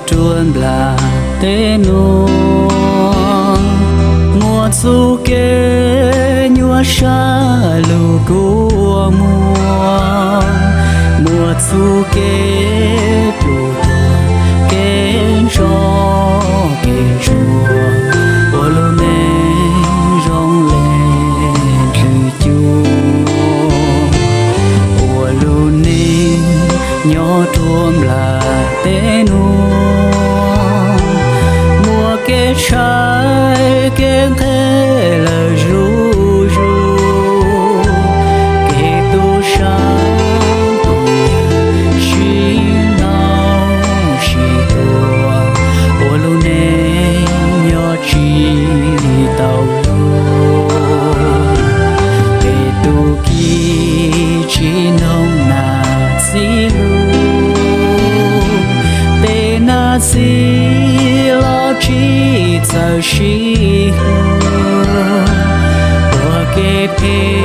rua nplas teb nuav, muaj txuj kev nyuaj sab lug kuas muaj, muaj txuj kev plum tuag kev ntso kev ntsuag, ua lub neej zoo le ntws cuag, ua lub neej nyob rua nplas teb nuav, muaj kev tshaib kev nqeg lawm zuj zus, kev tub sab tus yawg sib ntaus sib tua, ua lub neej nyob tsis tau lug. Peb tub ki tsis noog nam txiv lug, peb nam txiv los tsis txawj sib hlub, ua kev phem